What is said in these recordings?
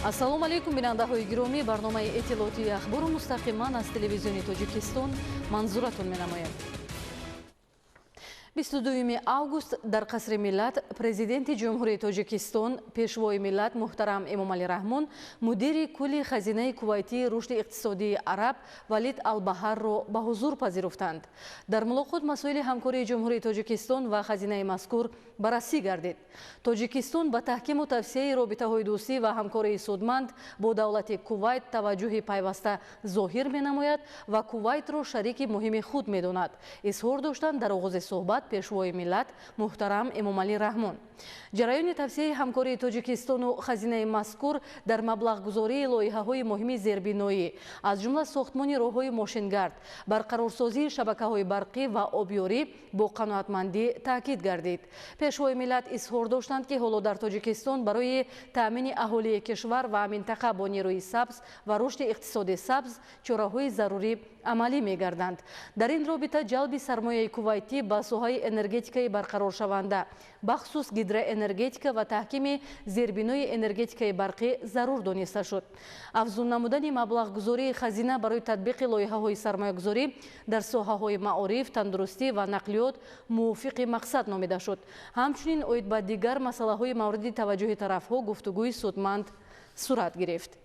Ассалому алайкум, бинандаҳои гиромӣ. Барномаи иттилоотии ахбору мустақиман аз телевизиони Тоҷикистон манзуратон менамоям. 22 август дар Қасри миллат Президенти Ҷумҳурии Тоҷикистон, Пешвои миллат муҳтарам Эмомалӣ Раҳмон мудири кулли Хазинаи Кувайтии рушди иқтисодии араб Валид Албаҳарро ба ҳузур пазируфтанд. Дар мулоқот масоили ҳамкории Ҷумҳурии Тоҷикистон ва хазинаи мазкур баррасӣ гардид. Тоҷикистон ба таҳкиму тавсияи робитаҳои дӯстӣ ва ҳамкории судманд бо давлати Кувайт таваҷҷӯҳи пайваста зоҳир менамояд ва Кувайтро шарики муҳими худ медонад, изҳор доштанд дар оғози суҳбат Пешвои миллат муҳтарам Эмомалӣ Раҳмон. Ҷараёни тавсияи ҳамкории Тоҷикистону хазинаи мазкур дар маблағгузории лоиҳаҳои муҳими зербиноӣ, аз ҷумла сохтмони роҳҳои мошингард, барқарорсозии шабакаҳои барқӣ ва обёрӣ бо қаноатмандӣ таъкид гардид. Пешвои миллат изҳор доштанд, ки ҳоло дар Тоҷикистон барои таъмини аҳолии кишвар ва минтақа бо нерӯи сабз ва рушди иқтисоди сабз чораҳои зарурӣ амалӣ мегарданд. Дар ин робита ҷалби сармояи кувайтӣ ба соҳаи энергетикаи барқароршаванда, бахусус гидроэнергетика ва таҳкими зербинои энергетикаи барқӣ зарур дониста шуд. Афзун намудани маблағгузории хазина барои татбиқи лоиҳаҳои сармоягузорӣ дар соҳаҳои маориф, тандурустӣ ва нақлиёт мувофиқи мақсад номида шуд. Ҳамчунин оид ба дигар масъалаҳои мавриди таваҷҷӯҳи тарафҳо гуфтугӯи судманд сурат гирифт.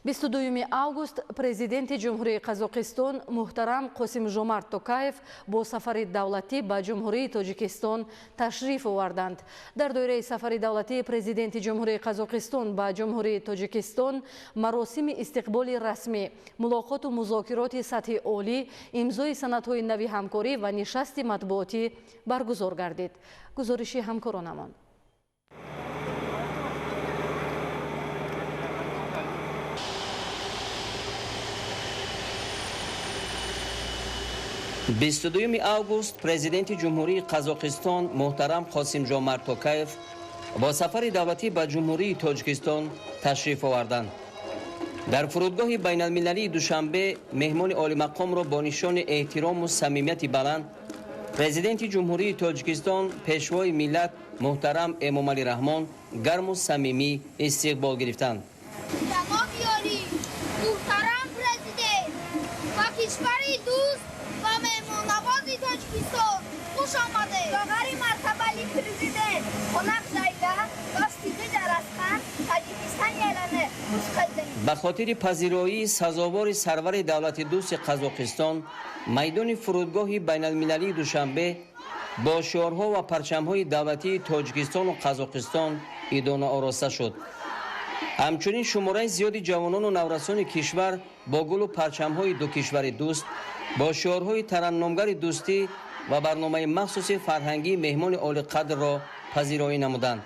22 август Президенти Ҷумҳурии Қазоқистон муҳтарам Қосимжомарт Токаев бо сафари давлатӣ ба Ҷумҳурии Тоҷикистон ташриф оварданд. Дар доираи сафари давлатии Президенти Ҷумҳурии Қазоқистон ба Ҷумҳурии Тоҷикистон маросими истиқболи расмӣ, мулоқоту музокироти сатҳи олӣ, имзои санадҳои нави ҳамкорӣ ва нишасти матбуотӣ баргузор гардид. Гузориши ҳамкоронамон. 22 август Президенти Ҷумҳурии Қазоқистон муҳтарам Қосимжомарт Токаев бо сафари давлатӣ ба Ҷумҳурии Тоҷикистон ташриф оварданд. Дар фурудгоҳи байналмилалии Душанбе меҳмони олимақомро бо нишони эҳтирому самимияти баланд Президенти Ҷумҳурии Тоҷикистон, Пешвои миллат муҳтарам Эмомалӣ Раҳмон гарму самимӣ истиқбол гирифтанд. Ҷаноби олӣ, муҳтарам президент, ба кишвари дӯст ва меҳмоннавози Тоҷикистон хуш омадед. Жоғары мартабали президент, қонақжайда достиғи жарасқан Тоҷикистон еліне хуш келдиңиз. Ба хотири пазироии сазовори сарвари давлати дӯсти Қазоқистон майдони фурудгоҳи байналмилалии Душанбе бо шиорҳо ва парчамҳои давлатии Тоҷикистону Қазоқистон идона ороста шуд. Ҳамчунин шумораи зиёди ҷавонону наврасони кишвар бо гулу парчамҳои ду кишвари дӯст, бо шиорҳои тараннумгари дӯстӣ ва барномаи махсуси фарҳангии меҳмони олиқадрро пазироӣ намуданд.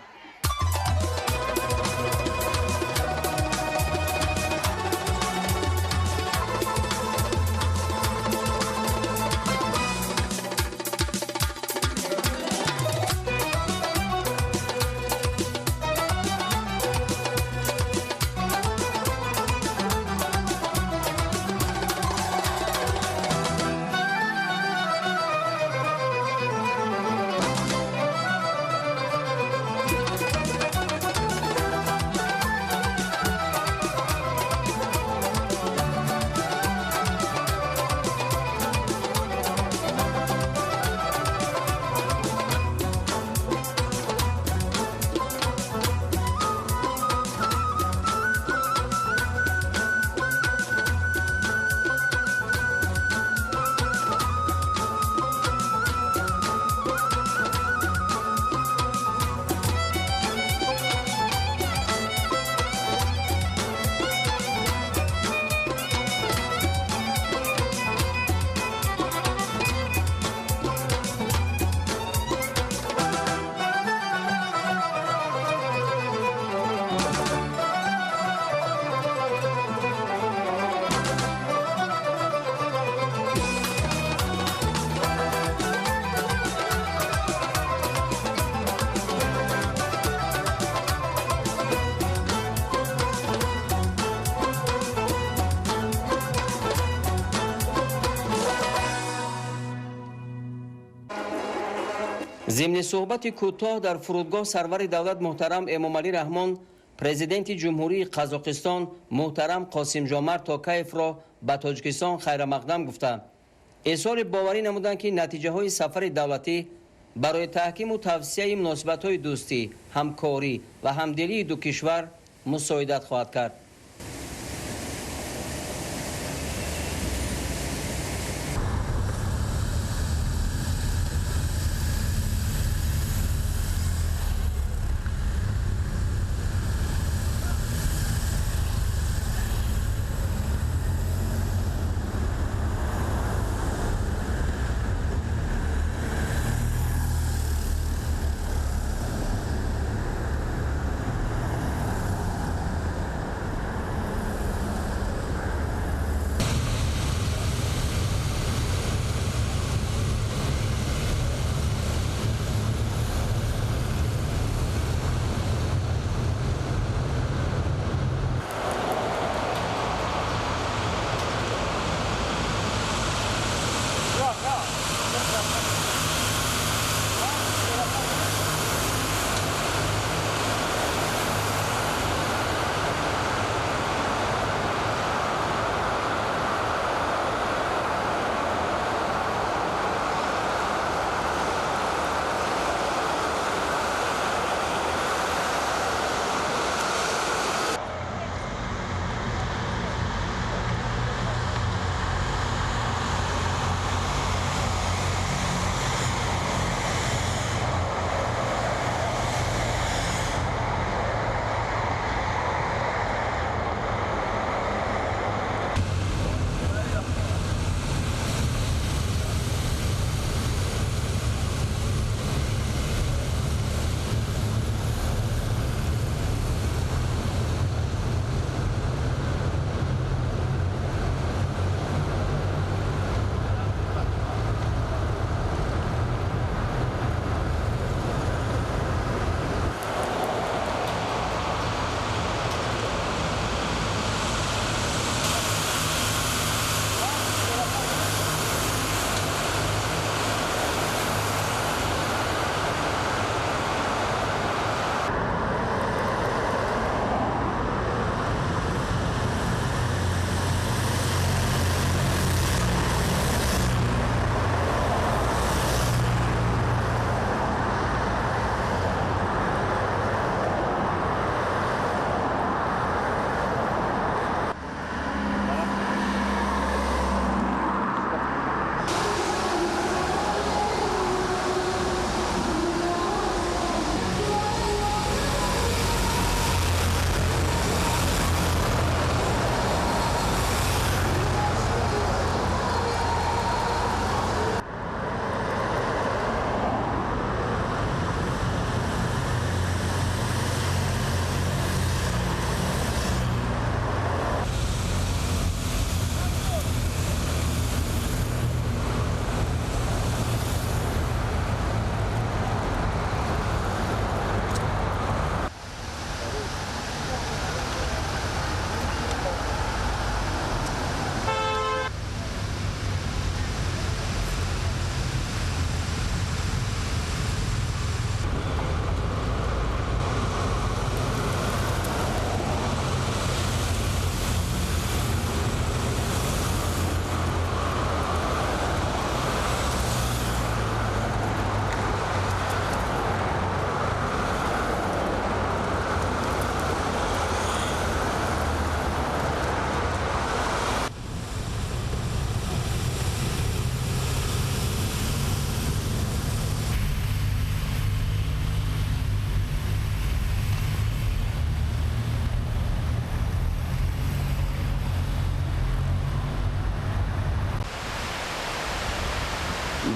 Зимни суҳбати кӯтоҳ дар фурудгоҳ сарвари давлат муҳтарам Эмомалӣ Раҳмон президенти Ҷумҳурии Қазоқистон муҳтарам Қосимжомарт Токаевро ба Тоҷикистон хайрамақдам гуфта, изҳори боварӣ намуданд, ки натиҷаҳои сафари давлатӣ барои таҳкиму тавсияи муносибатҳои дӯстӣ, ҳамкорӣ ва ҳамдилии ду кишвар мусоидат хоҳад кард.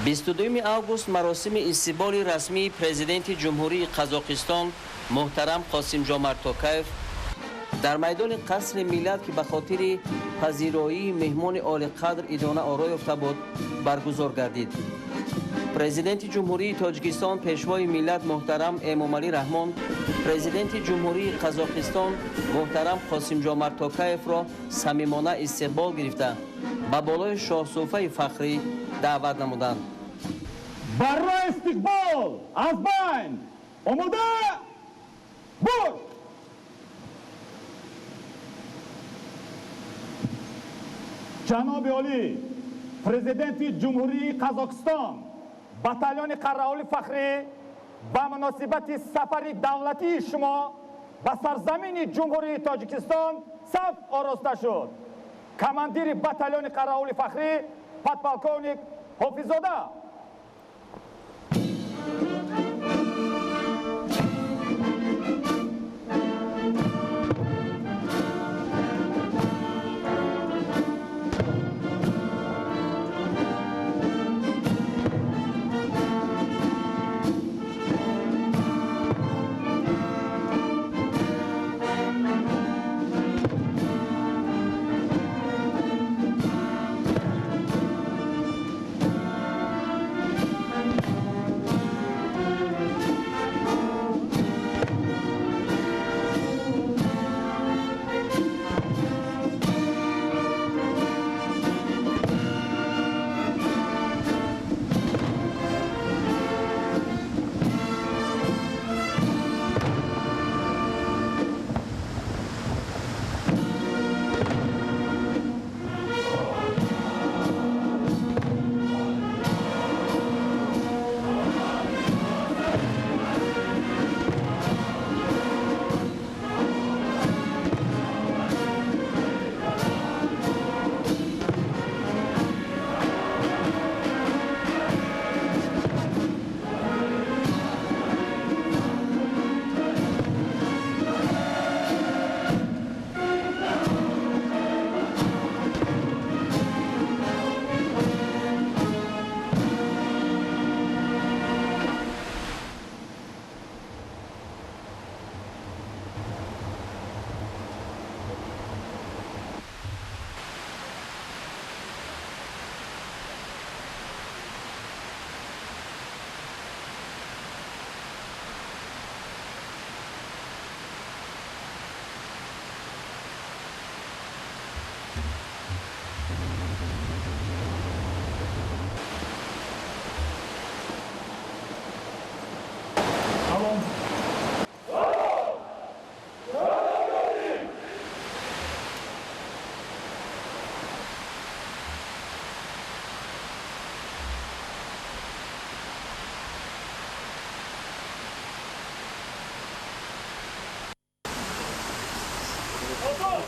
22 август маросими истиқболи расмии президенти Ҷумҳурии Қазоқистон муҳтарам Қосимжомарт Токаев дар майдони Қасри Миллат, ки ба хотири пазироии меҳмони олиқадр идона оро ёфта буд, баргузор гардид. Президенти Ҷумҳурии Тоҷикистон Пешвои миллат муҳтарам Эмомалӣ Раҳмон президенти Ҷумҳурии Қазоқистон муҳтарам Қосимжомарт Токаевро самимона истиқбол гирифта, ба болои шоҳсуфаи фахрӣ даъват намуданд. Барои истиқбол аз байн омода бош! Ҷаноби олӣ, президенти Ҷумҳурии Қазоқистон, батальони қараоли фахрӣ ба муносибати сафари давлатии шумо ба сарзамини Ҷумҳурии Тоҷикистон саф ороста шуд. Командири батальони қараоли фахрӣ подполковник Ҳофиззода.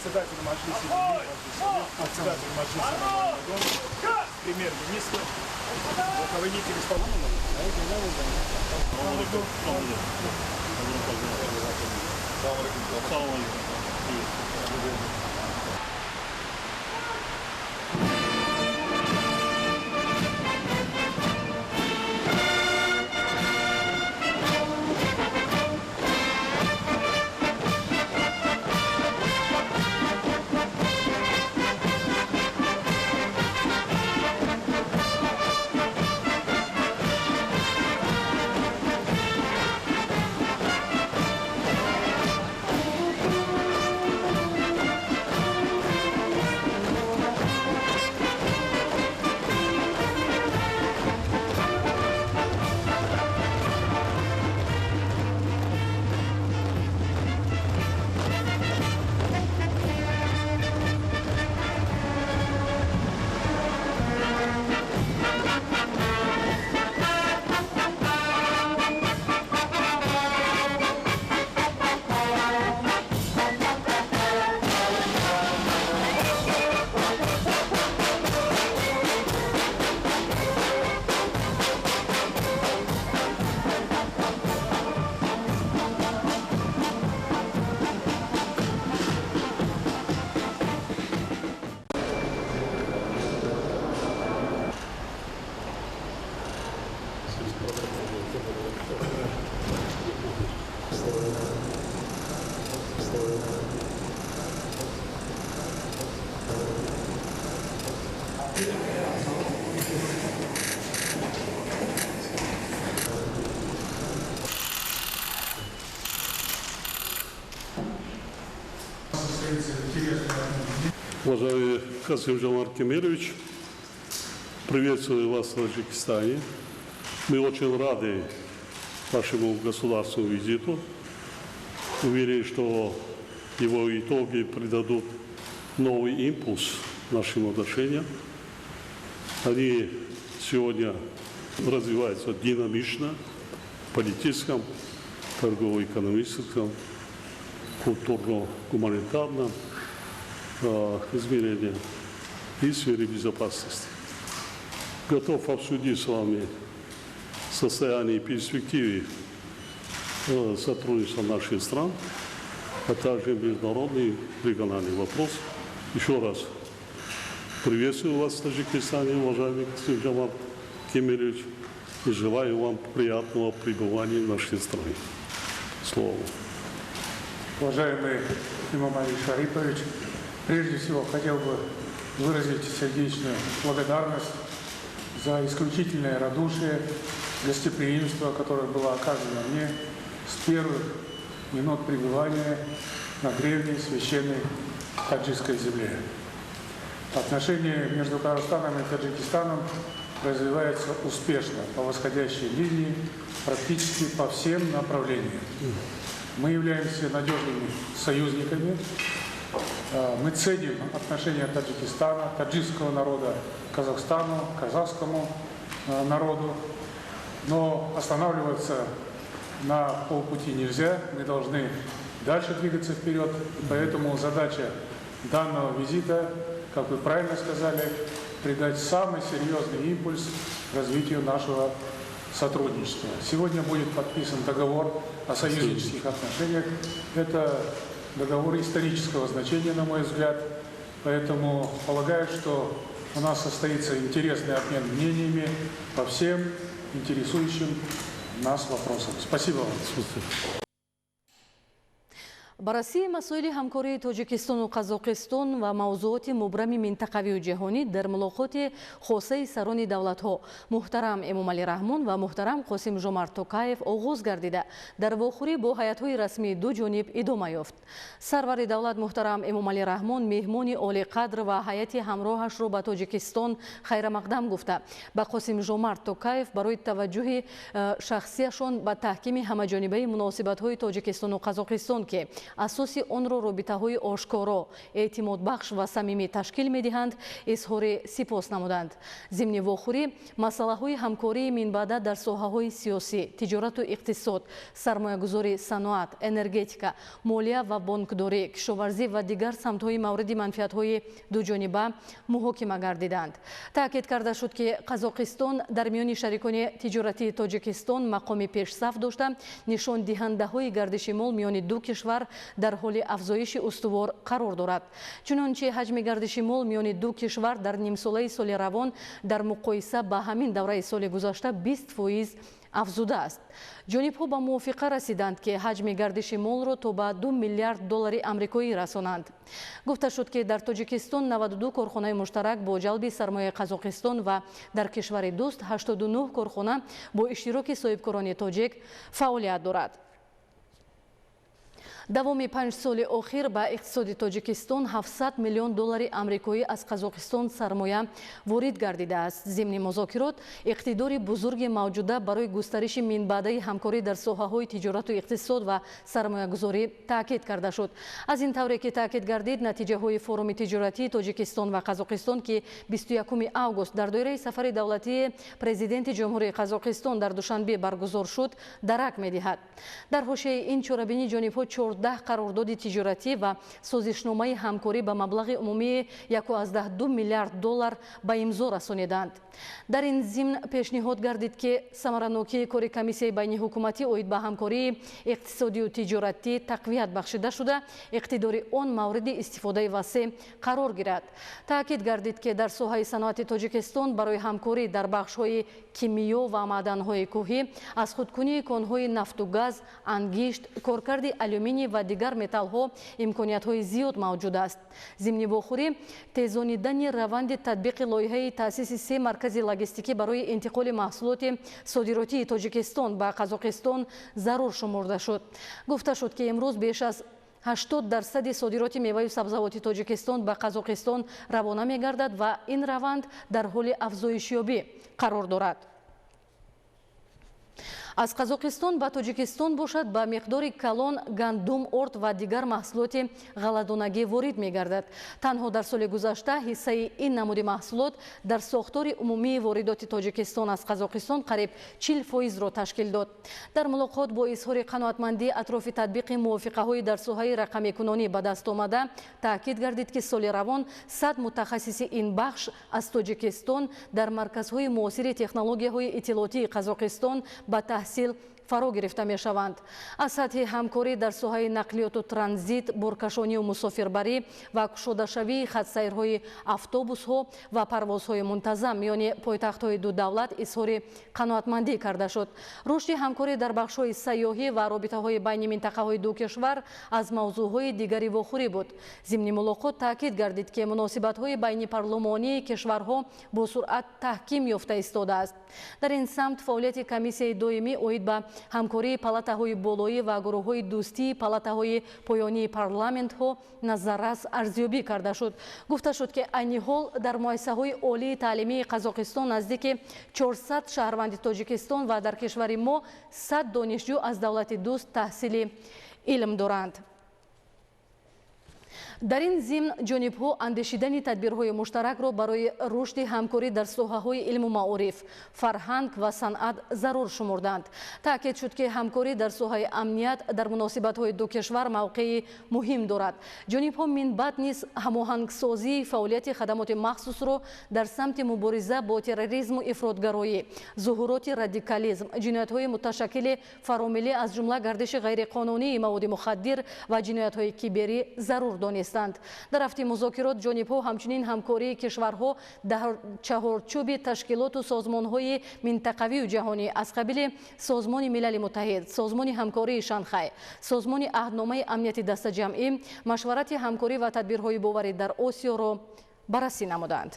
Председатель Маджлиса, председатель Маджлиса, премьер-министр, руководитель исполнительного. Уважаемый Касым-Жомарт Кемелевич, приветствую вас в Таджикистане. Мы очень рады вашему государственному визиту. Уверен, что его итоги придадут новый импульс нашим отношениям. Они сегодня развиваются динамично в политическом, торгово-экономическом, культурно-гуманитарном измерении и в сфере безопасности. Готов обсудить с вами состояние и перспективы сотрудничества наших стран, а также международный и региональный вопрос. Еще раз приветствую вас в Таджикистане, уважаемый Касым Кемелевич, и желаю вам приятного пребывания в нашей стране. Слово. Уважаемый Имомали Шарипович, прежде всего хотел бы выразить сердечную благодарность за исключительное радушие, гостеприимство, которое было оказано мне с первых минут пребывания на древней священной таджикской земле. Отношения между Казахстаном и Таджикистаном развиваются успешно по восходящей линии практически по всем направлениям. Мы являемся надежными союзниками. Мы ценим отношения Таджикистана, таджикского народа к Казахстану, казахскому народу. Но останавливаться на полпути нельзя. Мы должны дальше двигаться вперед. Поэтому задача данного визита, как вы правильно сказали, придать самый серьезный импульс развитию нашего сотрудничества. Сегодня будет подписан договор о союзнических отношениях. Это договор исторического значения, на мой взгляд. Поэтому полагаю, что у нас состоится интересный обмен мнениями по всем интересующим нас вопросам. Спасибо вам. Баррасии масоили ҳамкории Тоҷикистону Қазоқистон ва мавзуоти мубрами минтақавию ҷаҳонӣ дар мулоқоти хосаи сарони давлатҳо муҳтарам Эмомалӣ Раҳмон ва муҳтарам Қосим Жомарт Токаев оғоз гардида, дар вохӯрӣ бо ҳайатҳои расмии ду ҷониб идома ёфт. Сарвари давлат муҳтарам Эмомалӣ Раҳмон меҳмони олиқадр ва ҳайати ҳамроҳашро ба Тоҷикистон хайрамақдам гуфта, ба Қосим Жомарт Токаев барои таваҷҷӯҳи шахсияшон ба таҳкими ҳамаҷонибаи муносибатҳои Тоҷикистону Қазоқистон, ки асоси онро робитаҳои ошкоро, эътимодбахш ва самимӣ ташкил медиҳанд, изҳори сипос намуданд. Зимни вохӯрӣ масъалаҳои ҳамкории минбаъда дар соҳаҳои сиёсӣ, тиҷорату иқтисод, сармоягузорӣ, саноат, энергетика, молия ва бонкдорӣ, кишоварзӣ ва дигар самтҳои мавриди манфиатҳои дуҷониба муҳокима гардиданд. Таъкид карда шуд, ки Қазоқистон дар миёни шарикони тиҷоратии Тоҷикистон мақоми пешсаф дошта, нишондиҳандаҳои гардиши мол миёни ду кишвар дар ҳоли афзоиши устувор қарор дорад. Чунончи ҳаҷми гардиши мол миёни ду кишвар дар нимсолаи соли равон дар муқоиса ба ҳамин давраи соли гузашта 20% афзудааст. Ҷонибҳо ба мувофиқа расиданд, ки ҳаҷми гардиши молро то ба 2 миллиард доллари амрикоӣ расонанд. Гуфта шуд, ки дар Тоҷикистон 92 корхонаи муштарак бо ҷалби сармояи Қазоқистон ва дар кишвари дӯст 89 корхона бо иштироки соҳибкорони тоҷик фаъолият дорад. Давоми 5 соли охир ба иқтисоди Тоҷикистон 700 миллион доллари амрикоӣ аз Қазоқистон сармоя ворид гардидааст. Зимни музокирот иқтидори бузурги мавҷуда барои густариши минбаъдаи ҳамкорӣ дар соҳаҳои тиҷорату иқтисод ва сармоягузорӣ таъкид карда шуд. Аз ин тавре ки таъкид гардид, натиҷаҳои форуми тиҷоратии Тоҷикистон ва Қазоқистон, ки 21 август дар доираи сафари давлатии президенти Ҷумҳурии Қазоқистон дар Душанбе баргузор шуд, дарак медиҳад. Дар ҳошияи ин чорабинӣ ҷонибҳо 14 қарордоди тиҷоратӣ ва созишномаи ҳамкорӣ ба маблағи умумии 1,2 миллиард доллар ба имзо расониданд. Дар ин зимн пешниҳод гардид, ки самаранокии кори комиссияи байниҳукуматӣ оид ба ҳамкории иқтисодию тиҷоратӣ тақвият бахшида шуда, иқтидори он мавриди истифодаи васеъ қарор гирад. Таъкид гардид, ки дар соҳаи саноати Тоҷикистон барои ҳамкорӣ дар бахшҳои кимиё ва маъданҳои кӯҳӣ, аз худкунии конҳои нафту газ, ангишт, коркарди алюминий ва дигар металлҳо имкониятҳои зиёд мавҷуд аст. Зимни вохӯрӣ тезонидани раванди татбиқи лоиҳаи таъсиси 3 маркази логистикӣ барои интиқоли маҳсулоти содиротии Тоҷикистон ба Қазоқистон зарур шумурда шуд. Гуфта шуд, ки имрӯз беш аз 80% содироти меваю сабзавоти Тоҷикистон ба Қазоқистон равона мегардад ва ин раванд дар ҳоли афзоишёбӣ қарор дорад. Аз Қазоқистон ба Тоҷикистон бошад ба миқдори калон гандум, орд ва дигар маҳсулоти ғалладонагӣ ворид мегардад. Танҳо дар соли гузашта ҳиссаи ин намуди маҳсулот дар сохтори умумии воридоти Тоҷикистон аз Қазоқистон қариб 40%-ро ташкил дод. Дар мулоқот бо изҳори қаноатмандӣ атрофи татбиқи мувофиқаҳои дар соҳаи рақамикунонӣ ба даст омада таъкид гардид, ки соли равон 100 мутахассиси ин бахш аз Тоҷикистон дар марказҳои муосири технологияҳои иттилоотии Қазоқистон ба таҳсил фаро гирифта мешаванд. Аз сатҳи ҳамкорӣ дар соҳаи нақлиёту транзит, боркашонию мусофирбарӣ ва кушодашавии хатсайрҳои автобусҳо ва парвозҳои мунтазам миёни пойтахтҳои ду давлат изҳори қаноатмандӣ карда шуд. Рушди ҳамкорӣ дар бахшҳои сайёҳӣ ва робитаҳои байни минтақаҳои ду кишвар аз мавзӯъҳои дигари вохӯрӣ буд. Зимни мулоқот таъкид гардид, ки муносибатҳои байнипарлумонии кишварҳо бо суръат таҳким ёфта истодааст. Дар ин самт фаъолияти комиссияи доимӣ оид ба ҳамкории палатаҳои болоӣ ва гурӯҳҳои дӯстии палатаҳои поёнии парламентҳо назаррас арзёбӣ карда шуд. Гуфта шуд, ки айни ҳол дар муассисаҳои олии таълимии Қазоқистон наздики 400 шаҳрванди Тоҷикистон ва дар кишвари мо 100 донишҷӯ аз давлати дӯст таҳсили илм доранд. Дар ин зимн ҷонибҳо андешидани тадбирҳои муштаракро барои рушди ҳамкорӣ дар соҳаҳои илму маориф, фарҳанг ва санъат зарур шумурданд. Таъкид шуд, ки ҳамкорӣ дар соҳаи амният дар муносибатҳои ду кишвар мавқеи муҳим дорад. Ҷонибҳо минбаъд низ ҳамоҳангсозии фаъолияти хадамоти махсусро дар самти мубориза бо терроризму ифротгароӣ, зуҳуроти радикализм, ҷиноятҳои муташаккили фаромиллӣ, аз ҷумла гардиши ғайриқонунии маводи мухаддир ва ҷиноятҳои киберӣ зарур донистанд. Дар рафти музокирот ҷонибҳо ҳамчунин ҳамкории кишварҳо дар чаҳорчӯби ташкилоту созмонҳои минтақавию ҷаҳонӣ аз қабили Созмони Милали Муттаҳид, Созмони ҳамкории Шанхай, Созмони аҳдномаи амнияти дастаҷамъӣ, машварати ҳамкорӣ ва тадбирҳои боварӣ дар Осиёро баррасӣ намуданд.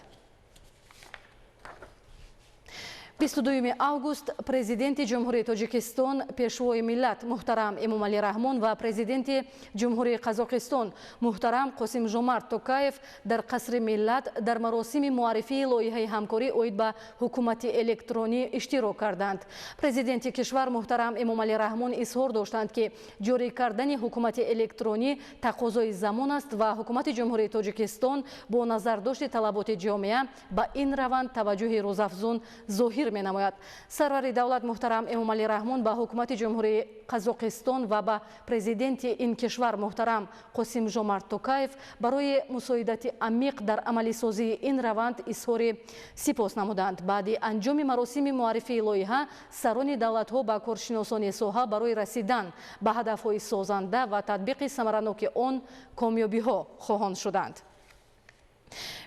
22 август Президенти Ҷумҳурии Тоҷикистон, Пешвои миллат муҳтарам Эмомалӣ Раҳмон ва Президенти Ҷумҳурии Қазоқистон муҳтарам Қосимжомарт Токаев дар Қасри миллат дар маросими муаррифии лоиҳаи ҳамкорӣ оид ба ҳукумати электронӣ иштирок карданд. Президенти кишвар муҳтарам Эмомалӣ Раҳмон изҳор доштанд, ки ҷорӣ кардани ҳукумати электронӣ тақозои замон аст ва ҳукумати Ҷумҳурии Тоҷикистон бо назардошти талаботи ҷомеа ба ин раванд таваҷҷӯҳи рӯзафзун зоҳир менамояд. Сарвари давлат муҳтарам Эмомалӣ Раҳмон ба ҳукумати Ҷумҳурии Қазоқистон ва ба президенти ин кишвар муҳтарам Қосимжомарт Токаев барои мусоидати амиқ дар амалисозии ин раванд изҳори сипос намуданд. Баъди анҷоми маросими муаррифии лоиҳа сарони давлатҳо ба коршиносони соҳа барои расидан ба ҳадафҳои созанда ва татбиқи самараноки он комёбиҳо хоҳон шуданд.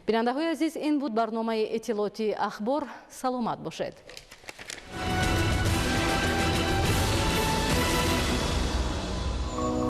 Бинандаҳои азиз, ин буд барномаи иттилоотии Ахбор. Саломат бошед.